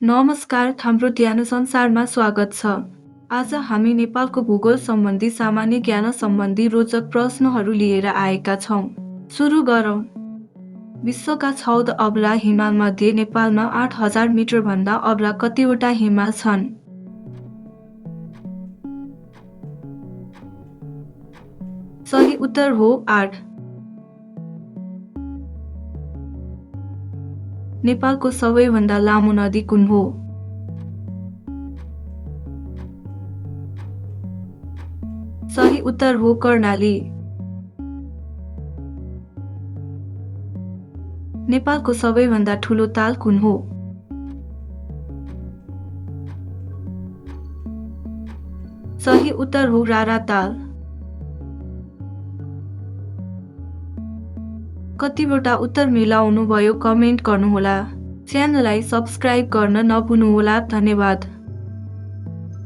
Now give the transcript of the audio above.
नमस्कार, हाम्रो ज्ञान संसारमा स्वागत छ। आज हामी नेपालको भूगोल सम्बन्धी सामान्य ज्ञान सम्बन्धी रोचक प्रश्नहरू लिएर आएका छौँ। सुरु गरौँ। विश्वका 14 अग्ला हिमालमध्ये नेपालमा 8000 मिटरभन्दा अग्ला कतिवटा हिमाल छन्? सही उत्तर हो 8। नेपालको सबैभन्दा लामो नदी कुन हो? सही उत्तर हो कर्णाली। नेपालको सबैभन्दा ठुलो ताल कुन हो? सही उत्तर हो रारा ताल। कतिवटा उत्तर मिलाउनु भयो कमेन्ट गर्नुहोला। च्यानललाई सब्स्क्राइब गर्न नभुल्नुहोला। धन्यवाद।